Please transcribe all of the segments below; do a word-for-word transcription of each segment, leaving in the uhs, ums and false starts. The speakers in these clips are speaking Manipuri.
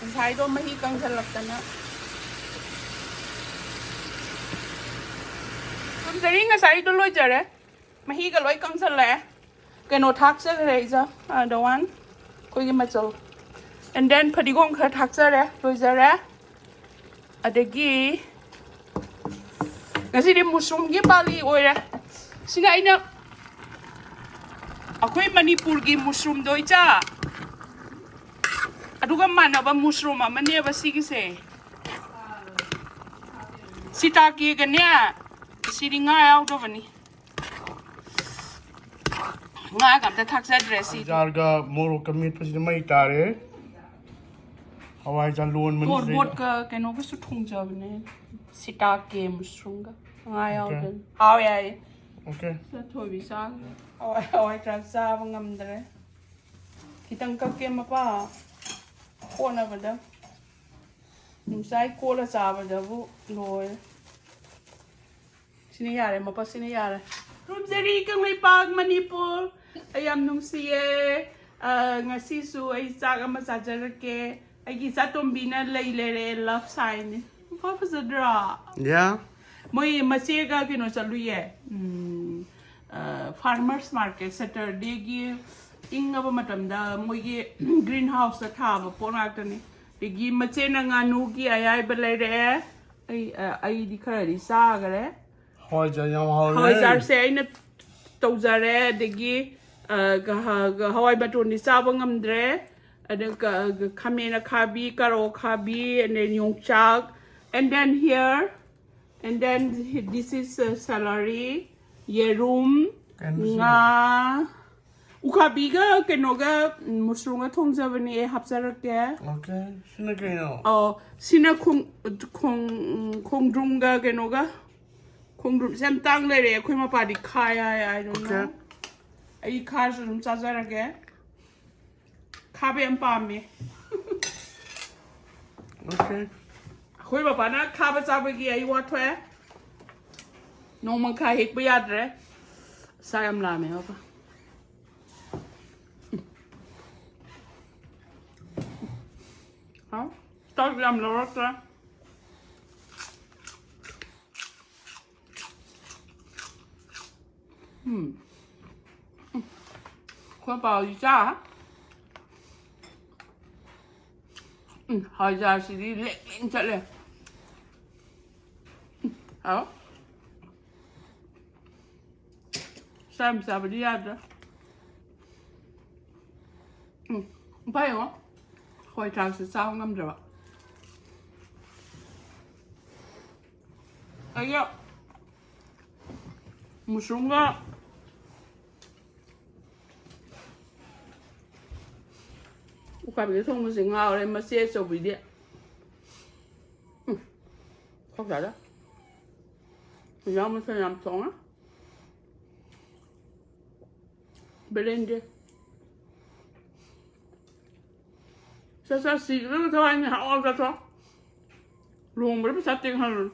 ꯉꯁꯥꯏꯗꯣ ꯃꯍꯤ ꯀꯪꯁꯜꯂꯛꯇꯅ꯫ ꯊꯝꯖꯔꯤ, ꯉꯁꯥꯏꯗꯣ ꯂꯣꯏꯖꯔꯦ꯫ ꯃꯍꯤꯒ ꯂꯣꯏ ꯀꯪꯁꯜꯂꯛꯑꯦ꯫ ꯀꯩꯅꯣ ꯊꯥꯛꯆꯈ꯭ꯔꯦ ꯑꯩꯁꯦ, ꯑ, the one, ꯑꯩꯈꯣꯏꯒꯤ ꯃꯆꯜ꯫ And then ꯐꯗꯤꯒꯣꯝ ꯈꯔ ꯊꯥꯛꯆꯔꯦ, ꯂꯣꯏꯖꯔꯦ꯫ ꯑꯗꯒꯤ ꯉꯁꯤꯗꯤ ꯃꯨꯁꯔꯨꯝꯒꯤ ꯄꯥꯂꯤ ꯑꯣꯏꯔꯦ꯫ ꯁꯤꯅ ꯑꯩꯅ, ꯑꯩꯈꯣꯏ ꯃꯅꯤꯄꯨꯔꯒꯤ ꯃꯨꯁꯔꯨꯝꯗꯣ ꯏꯆꯥ, ꯑꯗꯨꯒ ꯃꯥꯟꯅꯕ ꯃꯨꯁꯔꯨꯝ ꯑꯃꯅꯦꯕ ꯁꯤꯒꯤꯁꯦ꯫ ꯁꯤꯇꯥꯀꯦꯒꯅꯦ, ꯁꯤꯗꯤ ꯉꯥ ꯌꯥꯎꯗꯕꯅꯤ꯫ ꯉꯥꯒ ꯑꯝꯇ ꯊꯥꯛꯆꯗ꯭ꯔꯦ ꯁꯤꯗꯤ꯫ ꯍꯋꯥꯏꯖꯥꯔꯒ ꯃꯣꯔꯣꯛꯀ ꯃꯦꯠꯄꯁꯤꯗꯤ ꯃꯩ ꯇꯥꯔꯦ꯫ ꯍꯋꯥꯏꯖꯥꯔ ꯂꯣꯟꯕꯅꯤ ꯁꯤꯗꯩꯗ꯫ ꯇꯣꯔꯕꯣꯠꯀ ꯀꯩꯅꯣꯒꯁꯨ ꯊꯣꯡꯖꯕꯅꯦ꯫ ꯁꯤꯇꯥꯀꯦ ꯃꯨꯁꯔꯨꯝꯒ ꯉꯥ Okay. ꯌꯥꯎꯗꯅ꯫ ꯍꯥꯎꯋꯦ ꯍꯥꯏꯌꯦ꯫ Okay. ꯆꯠꯊꯣꯏꯕꯤ ꯆꯥꯈ꯭ꯔꯦ꯫ ꯍꯋꯥꯏ, ꯍꯋꯥꯏ ꯊ꯭ꯔꯥꯛ ꯆꯥꯕ ꯉꯝꯗ꯭ꯔꯦ꯫ ꯈꯤꯇꯪ ꯀꯛꯀꯦ ꯃꯄꯥ꯫ ꯀꯣꯠꯅꯕꯗ꯫ ꯅꯨꯡꯆꯥꯏ ꯀꯣꯠꯂ ꯆꯥꯕꯗꯕꯨ ꯂꯣꯏꯔꯦ꯫ ꯁꯤꯅ ꯌꯥꯔꯦ, ꯃꯄꯥ, ꯁꯤꯅ ꯌꯥꯔꯦ꯫ ꯈꯨꯔꯨꯝꯖꯔꯤ ꯀꯪꯂꯩꯄꯥꯛ ꯃꯅꯤꯄꯨꯔ꯫ ꯑꯩ ꯌꯥꯝ ꯅꯨꯡꯁꯤꯌꯦ꯫ ꯑ, ꯉꯁꯤꯁꯨ ꯑꯩ ꯆꯥꯛ ꯑꯃ ꯆꯥꯖꯔꯛꯀꯦ꯫ ꯑꯩꯒꯤ ꯏꯆꯥꯇꯣꯝꯕꯤꯅ ꯂꯩ ꯂꯩꯔꯦ, love sign ꯅꯤ꯫ ꯃꯄꯥ ꯐꯖꯗ꯭ꯔꯣ? Yeah. ꯃꯣꯏ ꯃꯆꯦꯒ ꯀꯩꯅꯣ ꯆꯠꯂꯨꯌꯦ꯫ ꯎꯝ, ꯑ, farmers market Saturday ꯒꯤ ꯏꯪꯉꯕ ꯃꯇꯝꯗ ꯃꯣꯏꯒꯤ green house ꯇ ꯊꯥꯕ ꯄꯣꯠ ꯉꯥꯛꯇꯅꯤ꯫ ꯑꯗꯒꯤ ꯃꯆꯦꯅ ꯉꯥꯅꯨꯒꯤ ꯑꯌꯥꯏꯕ ꯂꯩꯔꯛꯑꯦ꯫ ꯑꯩ, ꯑ, ꯑꯩꯗꯤ ꯈꯔꯗꯤ ꯆꯥꯈꯔꯦ꯫ ꯍꯋꯥꯏꯖꯥꯔ ꯌꯥꯝ ꯍꯥꯎꯔꯦ꯫ ꯍꯋꯥꯏꯖꯥꯔꯁꯦ ꯑꯩꯅ ꯇꯧꯖꯔꯦ꯫ ꯑꯗꯒꯤ, ꯑ, ꯒ-, ꯒ-, ꯍꯋꯥꯏ ꯃꯇꯣꯟꯗꯤ ꯆꯥꯕ ꯉꯝꯗ꯭ꯔꯦ꯫ ꯑꯗꯨꯒ ꯈꯥꯃꯦꯟ ꯑꯈꯥꯕꯤ, ꯀꯥꯔꯣꯠ ꯑꯈꯥꯕꯤ, and then ꯌꯣꯡꯆꯥꯛ, and then here, and then this is, uh, celery, ꯌꯦꯔꯨꯝ, ꯀꯩꯅꯣ ꯁꯤꯕꯣ? ꯉꯥ, ꯎꯈꯥꯕꯤꯒ ꯀꯩꯅꯣꯒ, ꯎꯝ, ꯃꯨꯁꯔꯨꯝꯒ ꯊꯣꯡꯖꯕꯅꯦ, ꯑꯩ ꯍꯥꯞꯆꯔꯛꯀꯦ꯫ Okay, ꯁꯤꯅ ꯀꯩꯅꯣ? ꯑꯣ, ꯁꯤꯅ ꯈꯣꯡ-, ꯈꯣꯡ-, ꯈꯣꯡꯗ꯭ꯔꯨꯝꯒ ꯀꯩꯅꯣꯒ, ꯈꯣꯡꯗ꯭ꯔꯨꯝꯁꯦ ꯌꯥꯝ ꯇꯥꯡ ꯂꯩꯔꯦ, ꯑꯩꯈꯣꯏ ꯃꯄꯥꯗꯤ ꯈꯥ ꯌꯥꯏ ꯍꯥꯏꯗꯅ꯫ Okay. ꯑꯩ ꯈꯥꯁꯨ ꯑꯗꯨꯝ ꯆꯥꯖꯔꯒꯦ꯫ ꯈꯥꯕ ꯌꯥꯝ ꯄꯥꯝꯃꯦ꯫ Okay. ꯑꯩꯈꯣꯏ ꯕꯕꯥꯅ ꯈꯥꯕ ꯆꯥꯕꯒꯤ ꯑꯩ ꯋꯥꯊꯣꯛꯑꯦ꯫ ꯅꯣꯡꯃꯪꯈꯥ ꯍꯦꯛꯄ ꯌꯥꯗ꯭ꯔꯦ꯫ ꯆꯥꯛ ꯌꯥꯝ ꯂꯥꯝꯃꯦ ꯕꯕꯥ꯫ ꯍꯥꯎ? ꯆꯥꯛ ꯌꯥꯝ ꯂꯧꯔꯛꯇ꯭ꯔꯦ꯫ ꯎꯝ꯫ ꯑꯩꯈꯣꯏ ꯄꯥꯎꯗꯤ ꯆꯥ꯫ ꯎꯝ, ꯍꯋꯥꯏꯖꯥꯔꯁꯤꯗꯤ ꯂꯦꯡ ꯂꯦꯡ ꯆꯠꯂꯦ꯫ ꯎꯝ, ꯍꯥꯎ꯫ ꯆꯥ ꯌꯥꯝ ꯆꯥꯕꯗꯤ ꯌꯥꯗ꯭ꯔꯦ꯫ ꯎꯝ, ꯎꯄꯥꯏ ꯌꯦꯡꯉꯣ꯫ ꯍꯋꯥꯏ ꯊ꯭ꯔꯥꯛꯁꯦ ꯆꯥꯕ ꯉꯝꯗ꯭ꯔꯕ꯫ ꯑꯩꯒ ꯃꯨꯁꯔꯨꯝꯒ ꯎꯀꯥꯕꯤꯒ ꯊꯣꯡꯕꯁꯦ ꯉꯥꯎꯔꯦ, ꯃꯆꯦ ꯑꯆꯧꯕꯤꯗꯤ꯫ ꯎꯝ, ꯈꯣꯛ ꯇꯥꯗ꯫ ꯌꯥꯝ ꯃꯊꯦꯜ ꯌꯥꯝ ꯊꯣꯡꯉꯦ꯫ ꯕꯦꯂꯦꯟꯗ꯭ꯔꯤ꯫ ꯁꯠ ꯁꯠ ꯁꯤꯒꯗꯕ ꯊꯋꯥꯏꯅꯤ, ꯍꯥꯎ ꯍꯥꯎ ꯆꯥꯊꯣꯛ꯫ ꯂꯨꯍꯣꯡꯕꯗ ꯄꯩꯁꯥ ꯇꯤꯡꯍꯜꯂꯨꯅꯨ꯫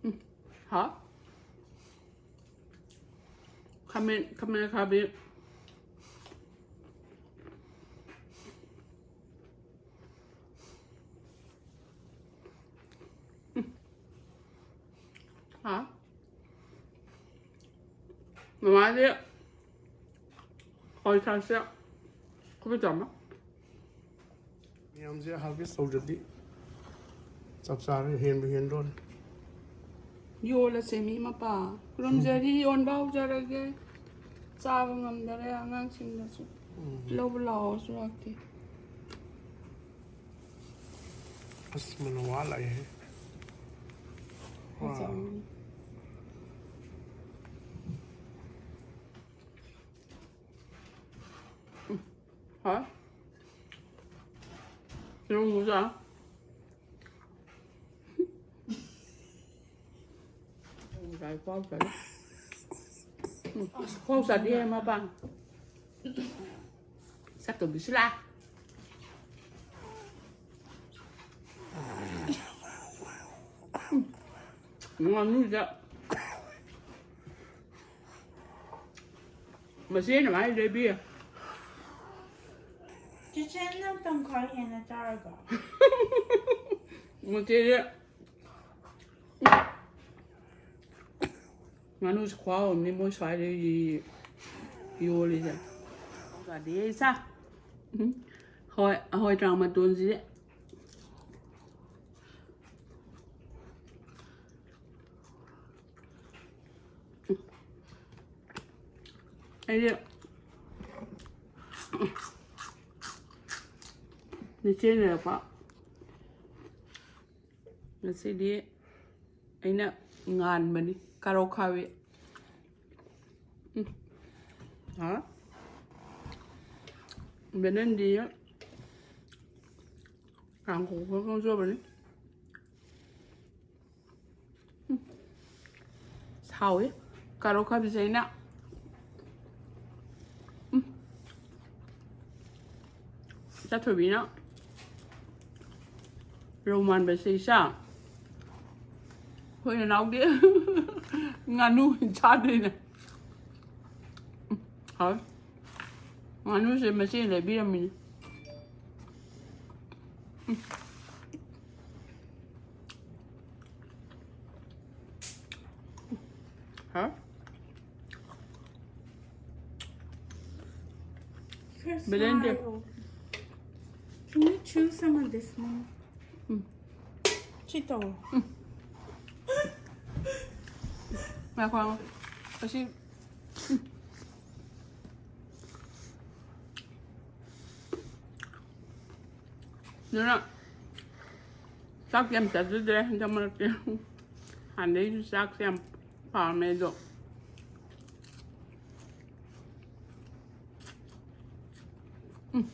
ꯎꯝ, ꯍꯥꯎ꯫ ꯈꯥꯃꯦꯟ, ꯈꯥꯃꯦꯟ ꯑꯈꯥꯕꯤ꯫ ꯍꯥ? ꯃꯃꯥꯗꯤ ꯍꯋꯥꯏ ꯊ꯭ꯔꯥꯛꯁꯦ ꯈꯨꯕ ꯆꯥꯝꯃ꯫ ꯃꯌꯥꯝꯁꯦ harvest ꯇꯧꯗ꯭ꯔꯗꯤ ꯆꯞ ꯆꯥꯔꯦ, ꯍꯦꯟꯕ ꯍꯦꯟꯗꯣꯔꯦ꯫ ꯌꯣꯜꯂꯁꯦ ꯃꯤ ꯃꯄꯥ꯫ ꯈꯨꯔꯨꯝꯖꯔꯤ, ꯌꯣꯟꯕ ꯍꯧꯖꯔꯒꯦ꯫ ꯆꯥꯕ ꯉꯝꯗꯔꯦ ꯑꯉꯥꯡꯁꯤꯡꯗꯁꯨ꯫ ꯎꯝ꯫ ꯂꯧꯕ ꯂꯥꯛꯑꯣꯁꯨ ꯂꯥꯛꯇꯦ꯫ ꯑꯁ, ꯃꯅꯝ ꯋꯥ ꯂꯥꯛꯑꯦꯍꯦ꯫ ꯐꯖꯕꯅꯤ꯫ ꯋꯥ꯫ ꯍꯥ? ꯌꯦꯔꯨꯝ ꯃꯨꯖꯥ꯫ ꯉꯁꯥꯏ ꯈ꯭ꯋꯥꯎ ꯆꯠꯂꯦ꯫ ꯎꯝ, ꯈ꯭ꯋꯥꯎ ꯆꯠꯂꯦ ꯃꯄꯥ꯫ ꯁꯛꯇꯧꯕꯤꯁꯨ ꯂꯥꯛ꯫ ꯎꯝ, ꯉꯥꯅꯨꯗ꯫ ꯃꯆꯦꯅ ꯃꯥꯏ ꯂꯩꯕꯤ꯫ ꯆꯤꯆꯦ, ꯅꯪ ꯇꯪꯈꯥꯏ ꯍꯦꯟꯅ ꯆꯥꯔꯕ? ꯃꯆꯦꯁꯦ ꯉꯥꯅꯨꯁꯦ ꯈꯨꯍꯥꯎ ꯑꯃꯅꯤ ꯃꯣꯏ ꯁ꯭ꯋꯥꯏꯗ ꯌꯣꯜꯂꯤꯁꯦ꯫ ꯆꯥꯗꯦ ꯏꯆꯥ꯫ ꯎꯝ꯫ ꯍꯣꯏ, ꯍꯋꯥꯏ ꯇ꯭ꯔꯥꯛ ꯃꯇꯣꯟꯁꯤꯗꯤ꯫ ꯑꯩꯗꯤ ꯅꯆꯦꯅ ꯂꯩꯔꯛꯄ꯫ ꯉꯁꯤꯗꯤ ꯑꯩꯅ ꯉꯥꯟꯕꯅꯤ ꯀꯥꯔꯣ ꯈꯥꯕꯤ꯫ ꯎꯝ꯫ ꯍꯥ? ꯕꯦꯂꯦꯟꯗ꯭ꯔꯤ ꯀꯥꯡꯍꯧ ꯈꯔ ꯉꯧꯖꯕꯅꯤ꯫ ꯎꯝ꯫ ꯍꯥꯎꯋꯤ꯫ ꯀꯥꯔꯣ ꯈꯥꯕꯤꯁꯦ ꯑꯩꯅ ꯎꯝ꯫ ꯆꯥꯊꯣꯏꯕꯤꯅ ꯔꯧ ꯃꯥꯟꯕꯁꯦ ꯏꯆꯥ꯫ ꯑꯩꯈꯣꯏ ꯅꯅꯥꯎꯗꯤ ꯉꯥꯅꯨ ꯆꯥꯗꯣꯏꯅꯦ꯫ ꯎꯝ꯫ ꯍꯥꯎꯋꯤ꯫ ꯉꯥꯅꯨꯁꯦ ꯃꯆꯦꯅ ꯂꯩꯕꯤꯔꯝꯃꯤꯅꯤ꯫ ꯎꯝ꯫ ꯍꯥ? Here's Belinda. Smile. Can you chew some of this one? ꯎꯝ꯫ ꯁꯤ ꯇꯧꯔꯣ꯫ ꯎꯝ꯫ ꯉꯥꯏꯈꯣ, ꯉꯥꯏꯈꯣ꯫ ꯑꯁꯤ ꯑꯗꯨꯅ ꯆꯥꯛ ꯌꯥꯝ ꯆꯥꯖꯗ꯭ꯔꯦ ꯍꯟꯗꯛ ꯃꯔꯛꯇꯤ꯫ ꯍꯥꯟꯅꯗꯩꯁꯨ ꯆꯥꯛꯁꯦ ꯌꯥꯝ ꯄꯥꯝꯃꯦ ꯑꯗꯣ꯫ ꯎꯝ꯫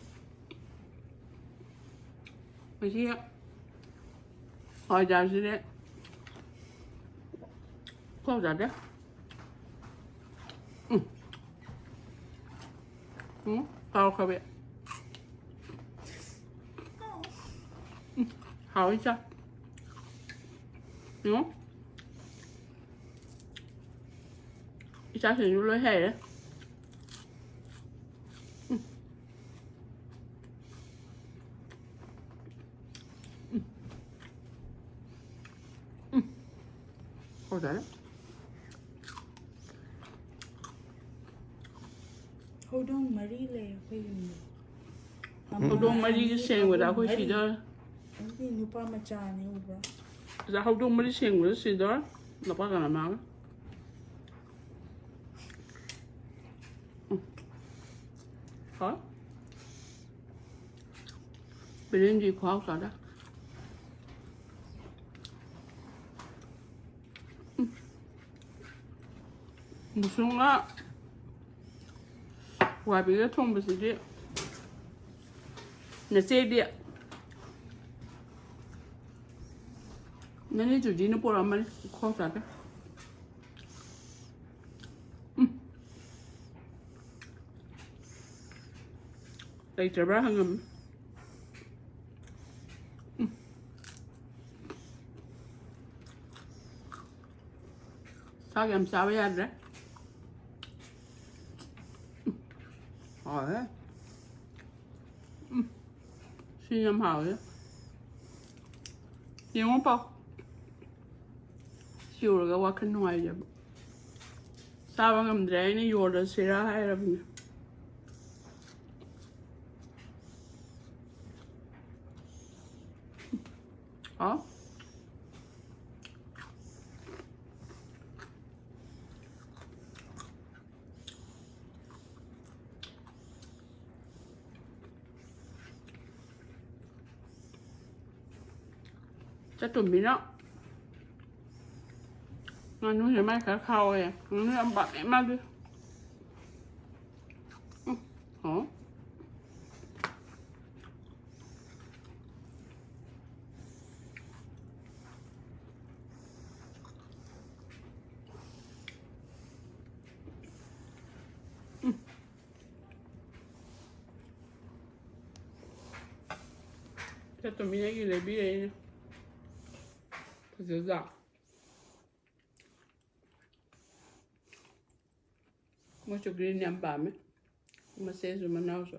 ꯉꯁꯤ ꯍꯋꯥꯏꯖꯥꯔꯁꯤꯗꯤ ꯈꯣꯡ ꯆꯥꯗꯦ꯫ ꯎꯝ꯫ ꯎꯝ, ꯀꯥꯎꯈ꯭ꯔꯕꯤ꯫ ꯎꯝ, ꯍꯥꯎꯏ ꯆꯥ꯫ ꯎꯝ꯫ ꯏꯆꯥꯁꯤꯡꯁꯨ ꯂꯣꯏ ꯍꯩꯔꯦ꯫ ꯎꯝ꯫ ꯍꯧꯗꯣꯡ ꯃꯔꯤ ꯂꯩ ꯑꯩꯈꯣꯏ ꯌꯨꯝꯗ꯫ ꯍꯧꯗꯣꯡ ꯃꯔꯤꯁꯦ ꯁꯦꯡꯕꯗ ꯑꯩꯈꯣꯏ ꯁꯤꯗ꯫ ꯑꯩꯒꯤ ꯅꯨꯄꯥ ꯃꯆꯥꯅꯤ ꯎꯕ꯭ꯔꯥ? ꯑꯣꯖꯥ, ꯍꯧꯗꯣꯡ ꯃꯔꯤ ꯁꯦꯡꯕꯗ ꯁꯤꯗꯣꯔꯦ꯫ ꯂꯨꯄꯥ ꯀꯌꯥꯅꯣ ꯃꯥꯒ? ꯎꯝ꯫ ꯍꯣꯏ꯫ ꯕꯦꯂꯦꯟꯗ꯭ꯔꯤ ꯈꯨꯍꯥꯎ ꯆꯥꯗ꯫ ꯎꯝ꯫ ꯃꯨꯁꯨꯡꯒ ꯋꯥꯕꯤꯒ ꯊꯣꯡꯕꯁꯤꯗꯤ ꯅꯆꯦꯗꯤ ꯅꯅꯦ ꯖꯨꯗꯤꯅ ꯄꯣꯔꯛꯑꯝꯕꯅꯤ ꯈꯣꯡ ꯆꯥꯗ꯫ ꯎꯝ꯫ ꯂꯩꯇ꯭ꯔꯕ꯭ꯔꯥ ꯍꯪꯉꯝꯃꯤ꯫ ꯎꯝ꯫ ꯆꯥꯛ ꯌꯥꯝ ꯆꯥꯕ ꯌꯥꯗ꯭ꯔꯦ꯫ ꯎꯝ꯫ ꯍꯥꯎꯋꯦ꯫ ꯎꯝ꯫ ꯁꯤ ꯌꯥꯝ ꯍꯥꯎꯋꯦ꯫ ꯌꯦꯡꯉꯣ ꯄꯥꯎ꯫ ꯁꯤ ꯎꯔꯒ ꯋꯥꯈꯜ ꯅꯨꯡꯉꯥꯏꯖꯕ꯫ ꯆꯥꯕ ꯉꯝꯗ꯭ꯔꯦ, ꯑꯩꯅ ꯌꯣꯜꯂꯁꯤꯔꯥ ꯍꯥꯏꯔꯕꯅꯦ꯫ ꯍꯥꯎ꯫ ꯆꯠꯇꯣꯝꯕꯤꯅ ꯉꯥꯅꯨꯁꯦ ꯃꯥꯏ ꯈꯔ ꯈꯥꯎꯋꯦ꯫ ꯉꯥꯅꯨ ꯌꯥꯝ ꯄꯥꯝꯃꯦ ꯃꯥꯗꯤ꯫ ꯎꯝ, ꯍꯥꯎ꯫ ꯎꯝ꯫ ꯆꯠꯇꯣꯃꯤ ꯑꯩꯒꯤ ꯂꯩꯕꯤꯔꯛꯏꯅꯦ꯫ ꯐꯖꯖꯥ꯫ ꯃꯣꯏꯁꯨ green ꯌꯥꯝ ꯄꯥꯝꯃꯦ꯫ ꯃꯆꯦꯁꯨ ꯃꯅꯥꯎꯁꯨ꯫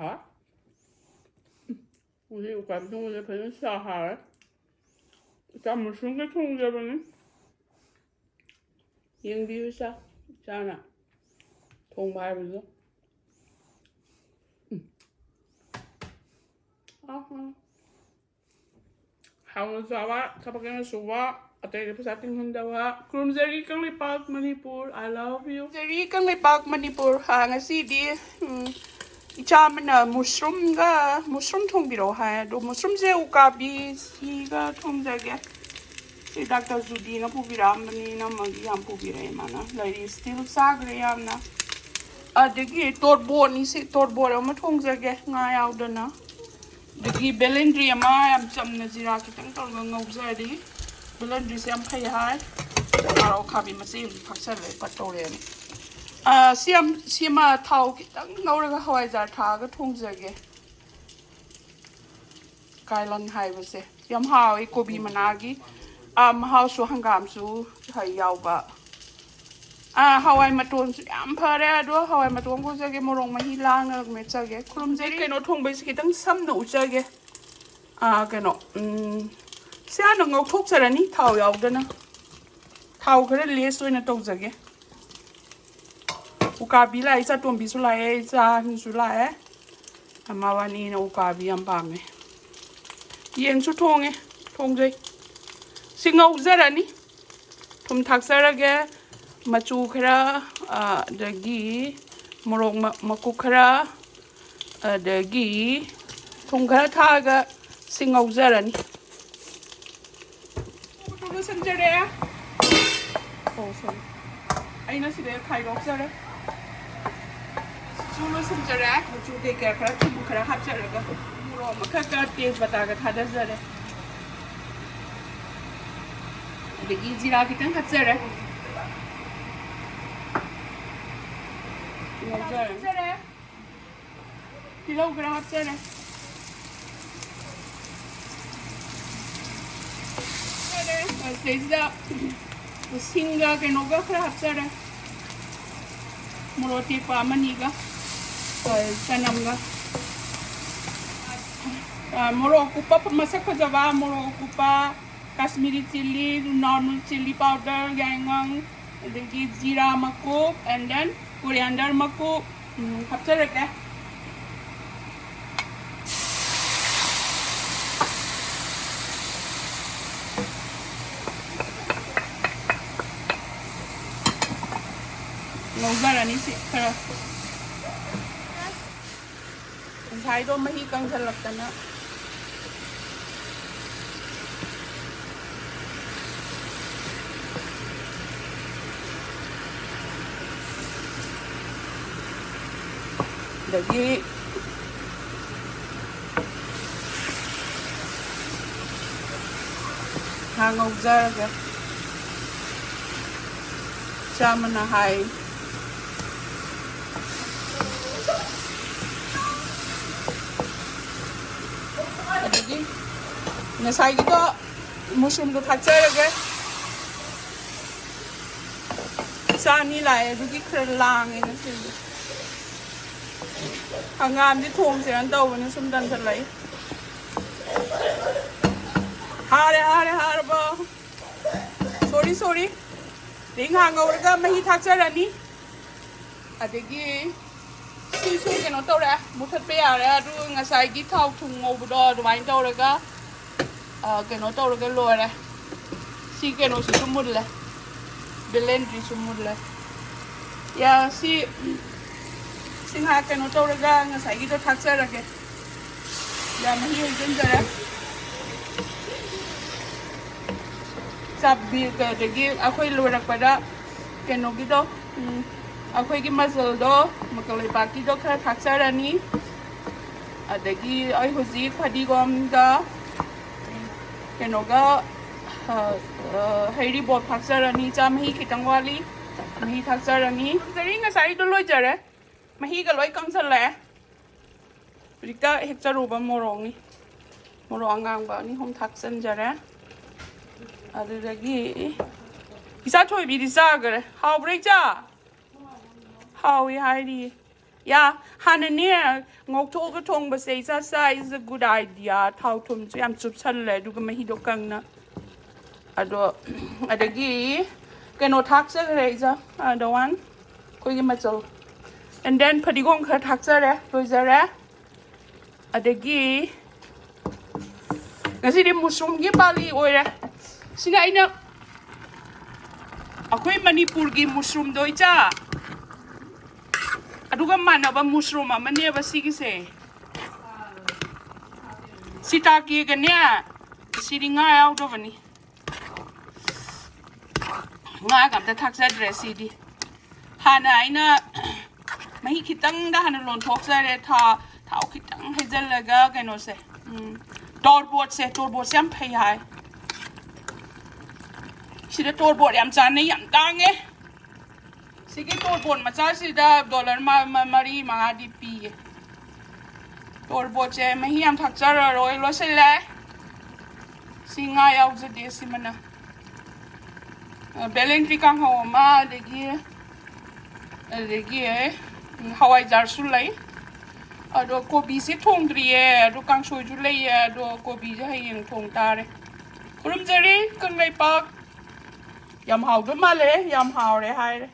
ꯍꯥ? ꯍꯧꯖꯤꯛ ꯎꯀꯥꯕꯤ ꯊꯣꯡꯕꯁꯦ ꯐꯖꯅ ꯁꯥ ꯍꯥꯎꯔꯦ꯫ ꯏꯆꯥ ꯃꯨꯁꯔꯨꯝꯒ ꯊꯣꯡꯖꯕꯅꯤ꯫ ꯌꯦꯡꯕꯤꯌꯨ ꯏꯆꯥ, ꯏꯆꯥꯅ ꯊꯣꯡꯕ ꯍꯥꯏꯕꯗꯣ꯫ ꯎꯝ꯫ ꯑꯍꯥ꯫ ꯍꯥꯎꯅ ꯆꯥꯕ, ꯊꯕꯛ ꯌꯥꯝꯅ ꯁꯨꯕ, ꯑꯇꯩꯗ ꯄꯩꯁꯥ ꯇꯤꯡꯍꯟꯗꯕ꯫ ꯈꯨꯔꯨꯝꯖꯔꯤ Kangleipak Manipur, I love you꯫ ꯈꯨꯔꯨꯝꯖꯔꯤ Kangleipak Manipur. ꯍꯥ, ꯉꯁꯤꯗꯤ, ꯎꯝ, ꯏꯆꯥ ꯑꯃꯅ ꯃꯨꯁꯔꯨꯝꯒ, ꯃꯨꯁꯔꯨꯝ ꯊꯣꯡꯕꯤꯔꯛꯑꯣ ꯍꯥꯏ꯫ ꯑꯗꯣ ꯃꯨꯁꯔꯨꯝꯁꯦ ꯎꯀꯥꯕꯤꯁꯤꯒ ꯊꯣꯡꯖꯒꯦ꯫ ꯁꯤ ꯗꯥꯛꯇꯔ ꯖꯨꯗꯤꯅ ꯄꯨꯕꯤꯔꯛꯑꯝꯕꯅꯤ, ꯏꯅꯝꯃꯒꯤ ꯌꯥꯝ ꯄꯨꯕꯤꯔꯛꯑꯦ ꯃꯥꯅ꯫ ꯂꯩꯔꯤ, ꯁ꯭ꯇꯤꯜ ꯆꯥꯈ꯭ꯔꯦ ꯌꯥꯝꯅ꯫ ꯑꯗꯒꯤ ꯇꯣꯔꯕꯣꯠꯅꯤ ꯁꯤ, ꯇꯣꯔꯕꯣꯠ ꯑꯃ ꯊꯣꯡꯖꯒꯦ, ꯉꯥ ꯌꯥꯎꯗꯅ꯫ ꯑꯗꯒꯤ ꯕꯦꯂꯦꯟꯗ꯭ꯔꯤ ꯑꯃ ꯌꯥꯝ ꯆꯝꯅ ꯖꯤꯔꯥ ꯈꯤꯇꯪ ꯇꯧꯔꯒ ꯉꯧꯖꯔꯤ꯫ ꯕꯦꯂꯦꯟꯗ꯭ꯔꯤꯁꯦ ꯌꯥꯝ ꯐꯩ ꯍꯥꯏ꯫ ꯃꯔꯣꯛ ꯑꯈꯥꯕꯤ ꯃꯆꯦ ꯑꯃꯁꯨ ꯊꯥꯛꯆꯜꯂꯦ, ꯄꯠꯇꯧꯔꯦꯅ꯫ ꯑꯥ, ꯁꯤ ꯌꯥꯝ, ꯁꯤꯃ ꯊꯥꯎ ꯈꯤꯇꯪ ꯉꯧꯔꯒ ꯍꯋꯥꯏꯖꯥꯔ ꯊꯥꯛꯑꯒ ꯊꯣꯡꯖꯒꯦ꯫ ꯀꯥꯏꯂꯟ ꯍꯥꯏꯕꯁꯦ ꯌꯥꯝ ꯍꯥꯎꯋꯤ, ꯀꯣꯕꯤ ꯃꯅꯥꯒꯤ, ꯑꯥ, ꯃꯍꯥꯎꯁꯨ, ꯍꯪꯒꯥꯝꯁꯨ ꯍꯩ ꯌꯥꯎꯕ꯫ ꯑꯥ, ꯍꯋꯥꯏ ꯃꯇꯣꯟꯁꯨ ꯌꯥꯝ ꯐꯔꯦ꯫ ꯑꯗꯣ ꯍꯋꯥꯏ ꯃꯇꯣꯟ ꯉꯧꯖꯒꯦ, ꯃꯣꯔꯣꯛ ꯃꯍꯤ ꯂꯥꯡꯉꯒ ꯃꯦꯠꯆꯒꯦ꯫ ꯈꯨꯔꯨꯝꯖꯔꯤ꯫ ꯀꯩꯅꯣ ꯊꯣꯡꯕꯩꯁꯦ ꯈꯤꯇꯪ ꯁꯝꯅ ꯎꯠꯆꯒꯦ꯫ ꯑꯥ, ꯀꯩꯅꯣ, ꯎꯝ, ꯁꯤ ꯍꯥꯟꯅ ꯉꯧꯊꯣꯛꯆꯔꯅꯤ, ꯊꯥꯎ ꯌꯥꯎꯗꯅ꯫ ꯊꯥꯎ ꯈꯔ ꯂꯦꯁ ꯑꯣꯏꯅ ꯇꯧꯖꯒꯦ꯫ ꯎꯀꯥꯕꯤ ꯂꯥꯛꯑꯦ, ꯏꯆꯥ ꯇꯣꯝꯕꯤꯁꯨ ꯂꯥꯛꯑꯦ, ꯏꯆꯥ ꯑꯍꯟꯁꯨ ꯂꯥꯛꯑꯦ꯫ ꯃꯕꯥꯅꯤꯅ ꯎꯀꯥꯕꯤ ꯌꯥꯝ ꯄꯥꯝꯃꯦ꯫ ꯌꯦꯟꯁꯨ ꯊꯣꯡꯉꯦ, ꯊꯣꯡꯖꯩ꯫ ꯁꯤ ꯉꯧꯖꯔꯅꯤ꯫ ꯊꯨꯝ ꯊꯥꯛꯆꯔꯒꯦ, ꯃꯆꯨ ꯈꯔ, ꯑ, ꯑꯗꯒꯤ ꯃꯣꯔꯣꯛ ꯃ-, ꯃꯀꯨꯞ ꯈꯔ, ꯑꯗꯒꯤ ꯊꯨꯝ ꯈꯔ ꯊꯥꯛꯑꯒ ꯁꯤ ꯉꯧꯖꯔꯅꯤ꯫ ꯃꯆꯨ ꯂꯣꯏꯁꯤꯟꯖꯔꯦ꯫ ꯑꯣ, sorry꯫ ꯑꯩꯅ ꯁꯤꯗ ꯈꯥꯏꯗꯣꯛꯆꯔꯦ꯫ ꯃꯆꯨ ꯂꯣꯏꯁꯤꯟꯖꯔꯦ꯫ ꯃꯆꯨ ꯀꯩꯀꯥ ꯈꯔ, ꯊꯨꯝ ꯈꯔ ꯍꯥꯞꯆꯔꯒ ꯃꯣꯔꯣꯛ ꯑꯃꯈꯛꯀ ꯇꯦꯖꯄꯇꯥꯒ ꯊꯥꯗꯖꯔꯦ꯫ ꯑꯗꯒꯤ ꯖꯤꯔꯥ ꯈꯤꯇꯪ ꯍꯥꯞꯆꯔꯦ꯫ ꯉꯧꯖꯔꯅꯤ꯫ ꯇꯤꯜꯍꯧ ꯈꯔ ꯍꯥꯞꯆꯔꯦ꯫ ꯁꯤꯗꯩꯁꯤꯗ ꯁꯤꯡꯒ ꯀꯩꯅꯣꯒ ꯈꯔ ꯍꯥꯞꯆꯔꯦ꯫ ꯃꯣꯔꯣꯛ ꯑꯇꯦꯛꯄ ꯑꯃꯅꯤꯒ, ꯑ, ꯆꯅꯝꯒ꯫ ꯃꯣꯔꯣꯛ ꯑꯀꯨꯞꯄ, ꯃꯁꯛ ꯐꯖꯕ ꯃꯣꯔꯣꯛ ꯑꯀꯨꯞꯄ, Kashmiri chilli, normal chilli powder, ꯌꯥꯏꯉꯪ, ꯑꯗꯒꯤ ꯖꯤꯔꯥ ꯃꯀꯨꯞ, and then coriander ꯃꯀꯨꯞ, ꯎꯝ, ꯍꯥꯞꯆꯔꯒꯦ꯫ ꯉꯧꯖꯔꯅꯤ ꯁꯤ ꯈꯔ꯫ ꯉꯁꯥꯏꯗꯣ ꯃꯍꯤ ꯀꯪꯁꯤꯜꯂꯛꯇꯅ꯫ ꯑꯗꯒꯤ ꯉꯥ ꯉꯧꯖꯔꯒꯦ꯫ ꯆꯥꯝꯃꯅ ꯍꯥꯏ꯫ ꯑꯗꯒꯤ ꯉꯁꯥꯏꯒꯤꯗꯣ ꯃꯨꯁꯨꯝꯗꯣ ꯊꯥꯛꯆꯔꯒꯦ꯫ ꯏꯆꯥ ꯑꯅꯤ ꯂꯥꯛꯑꯦ, ꯑꯗꯨꯒꯤ ꯈꯔ ꯂꯥꯡꯉꯦ ꯉꯁꯤꯗꯤ꯫ ꯍꯪꯒꯥꯝꯗꯤ ꯊꯣꯡꯁꯤꯔꯅ ꯇꯧꯕꯅꯤ, ꯁꯨꯝ ꯇꯟꯁꯤꯜꯂꯛꯏ꯫ ꯍꯥꯔꯦ, ꯍꯥꯔꯦ, ꯍꯥꯔꯕꯣ? ꯁꯣꯔꯤ, ꯁꯣꯔꯤ꯫ ꯑꯗꯩ ꯉꯥ ꯉꯧꯔꯒ ꯃꯍꯤ ꯊꯥꯛꯆꯔꯅꯤ꯫ ꯑꯗꯒꯤ ꯁꯤꯁꯨ ꯀꯩꯅꯣ ꯇꯧꯔꯦ, ꯃꯨꯊꯠꯄ ꯌꯥꯔꯦ꯫ ꯑꯗꯨ ꯉꯁꯥꯏꯒꯤ ꯊꯥꯎ ꯊꯨꯝ ꯉꯧꯕꯗꯣ ꯑꯗꯨꯃꯥꯏꯅ ꯇꯧꯔꯒ, ꯑ, ꯀꯩꯅꯣ ꯇꯧꯔꯒ ꯂꯣꯏꯔꯦ꯫ ꯁꯤ ꯀꯩꯅꯣꯁꯤꯁꯨ ꯃꯨꯜꯂꯦ, ꯕꯦꯂꯦꯟꯗ꯭ꯔꯤꯁꯨ ꯃꯨꯜꯂꯦ꯫ ꯌꯥ, ꯁꯤ, ꯁꯤ ꯉꯥꯏꯍꯥꯛ ꯀꯩꯅꯣ ꯇꯧꯔꯒ ꯉꯁꯥꯏꯒꯤꯗꯣ ꯊꯥꯛꯆꯔꯒꯦ꯫ ꯌꯥ, ꯃꯍꯤ ꯍꯩꯖꯤꯟꯖꯔꯦ꯫ ꯆꯥꯛꯄꯤ-, ꯑꯗꯒꯤ ꯑꯩꯈꯣꯏ ꯂꯣꯏꯔꯛꯄꯗ ꯀꯩꯅꯣꯒꯤꯗꯣ, ꯎꯝ, ꯑꯩꯈꯣꯏꯒꯤ ꯃꯆꯜꯗꯣ, ꯃꯀꯛ ꯂꯩꯄꯥꯛꯀꯤꯗꯣ ꯈꯔ ꯊꯥꯛꯆꯔꯅꯤ꯫ ꯑꯗꯒꯤ ꯑꯩ ꯍꯧꯖꯤꯛ ꯐꯗꯤꯒꯣꯝꯒ ꯀꯩꯅꯣꯒ, ꯑ, ꯑ, ꯍꯩꯔꯤꯕꯣꯞ ꯊꯥꯛꯆꯔꯅꯤ꯫ ꯆꯥ ꯃꯍꯤ ꯈꯤꯇꯪ ꯋꯥꯠꯂꯤ, ꯃꯍꯤ ꯊꯥꯛꯆꯔꯅꯤ꯫ ꯉꯁꯥꯏꯗꯣ ꯂꯣꯏꯖꯔꯦ, ꯃꯍꯤꯒ ꯂꯣꯏ ꯀꯪꯁꯜꯂꯛꯑꯦ꯫ ꯍꯧꯖꯤꯛꯇ ꯍꯦꯛꯆꯔꯨꯕ ꯃꯣꯔꯣꯛꯅꯤ꯫ ꯃꯣꯔꯣꯛ ꯑꯉꯥꯡꯕ ꯑꯅꯤ ꯑꯍꯨꯝ ꯊꯥꯛꯆꯟꯖꯔꯦ꯫ ꯑꯗꯨꯗꯒꯤ ꯏꯆꯥ ꯊꯣꯏꯕꯤꯗꯤ ꯆꯥꯈꯔꯦ꯫ ꯍꯥꯎꯕ꯭ꯔꯥ, ꯏꯆꯥ? ꯍꯥꯎꯏ ꯍꯥꯏꯔꯤꯌꯦ꯫ ꯌꯥ, ꯍꯥꯟꯅꯅꯦ, ꯉꯧꯊꯣꯛꯑꯒ ꯊꯣꯡꯕꯁꯦ ꯏꯆꯥ ꯆꯥ is a good idea. ꯊꯥꯎ ꯊꯨꯝꯁꯨ ꯌꯥꯝ ꯆꯨꯞꯁꯜꯂꯦ, ꯑꯗꯨꯒ ꯃꯍꯤꯗꯣ ꯀꯪꯅ꯫ ꯑꯗꯣ ꯑꯗꯒꯤ ꯀꯩꯅꯣ ꯊꯥꯛꯆꯈ꯭ꯔꯦ ꯏꯆꯥ, ꯑꯗ ꯋꯥꯟ ꯑꯩꯈꯣꯏꯒꯤ ꯃꯆꯜ, and then ꯐꯗꯤꯒꯣꯝ ꯈꯔ ꯊꯥꯛꯆꯔꯦ, ꯂꯣꯏꯖꯔꯦ꯫ ꯑꯗꯒꯤ ꯉꯁꯤꯗꯤ ꯃꯨꯁꯔꯨꯝꯒꯤ ꯄꯥꯂꯤ ꯑꯣꯏꯔꯦ꯫ ꯁꯤꯅ ꯑꯩꯅ ꯑꯩꯈꯣꯏ ꯃꯅꯤꯄꯨꯔꯒꯤ ꯃꯨꯁꯔꯨꯝꯗꯣ ꯏꯆꯥ, ꯑꯗꯨꯒ ꯃꯥꯟꯅꯕ ꯃꯨꯁꯔꯨꯝ ꯑꯃꯅꯦꯕ ꯁꯤꯒꯤꯁꯦ꯫ ꯁꯤꯇꯥꯀꯦꯒꯅꯦ, ꯁꯤꯗꯤ ꯉꯥ ꯌꯥꯎꯗꯕꯅꯤ꯫ ꯉꯥꯒ ꯑꯝꯇ ꯊꯥꯛꯆꯗ꯭ꯔꯦ ꯁꯤꯗꯤ꯫ ꯍꯥꯟꯅ ꯑꯩꯅ ꯃꯍꯤ ꯈꯤꯇꯪꯗ ꯍꯥꯟꯅ ꯂꯣꯟꯊꯣꯛꯆꯔꯦ꯫ ꯊꯥ-, ꯊꯥꯎ ꯈꯤꯇꯪ ꯍꯩꯖꯤꯜꯂꯒ ꯀꯩꯅꯣꯁꯦ, ꯎꯝ, ꯇꯣꯔꯕꯣꯠꯁꯦ, ꯇꯣꯔꯕꯣꯠꯁꯦ ꯌꯥꯝ ꯐꯩ ꯍꯥꯏ꯫ ꯁꯤꯗ ꯇꯣꯔꯕꯣꯠ ꯌꯥꯝ ꯆꯥꯅꯩ, ꯌꯥꯝ ꯇꯥꯡꯉꯦ꯫ ꯁꯤꯒꯤ ꯇꯣꯔꯕꯣꯠ ꯃꯆꯥꯁꯤꯗ ꯗꯣꯂꯔ ꯃ-, ꯃ-, ꯃꯔꯤ ꯃꯉꯥꯗꯤ ꯄꯤꯌꯦ꯫ ꯇꯣꯔꯕꯣꯠꯁꯦ ꯃꯍꯤ ꯌꯥꯝ ꯊꯥꯛꯆꯔꯔꯣꯏ, ꯂꯣꯏꯁꯤꯜꯂꯦ꯫ ꯁꯤ ꯉꯥ ꯌꯥꯎꯖꯗꯦ, ꯁꯤꯃꯅ꯫ ꯑ, ꯕꯦꯂꯦꯟꯗ꯭ꯔꯤ ꯀꯥꯡꯍꯧ ꯑꯃ, ꯑꯗꯒꯤ, ꯑꯗꯒꯤ, ꯎꯝ, ꯍꯋꯥꯏꯖꯥꯔꯁꯨ ꯂꯩ꯫ ꯑꯗꯣ ꯀꯣꯕꯤꯁꯦ ꯊꯣꯡꯗ꯭ꯔꯤꯌꯦ, ꯑꯗꯣ ꯀꯥꯡꯁꯣꯏꯁꯨ ꯂꯩꯌꯦ, ꯑꯗꯣ ꯀꯣꯕꯤꯁꯦ ꯍꯌꯦꯡ ꯊꯣꯡ ꯇꯥꯔꯦ꯫ ꯈꯨꯔꯨꯝꯖꯔꯤ ꯀꯪꯂꯩꯄꯥꯛ꯫ ꯌꯥꯝ ꯍꯥꯎꯗꯣꯏ ꯃꯥꯜꯂꯦ, ꯌꯥꯝ ꯍꯥꯎꯔꯦ ꯍꯥꯏꯔꯦ꯫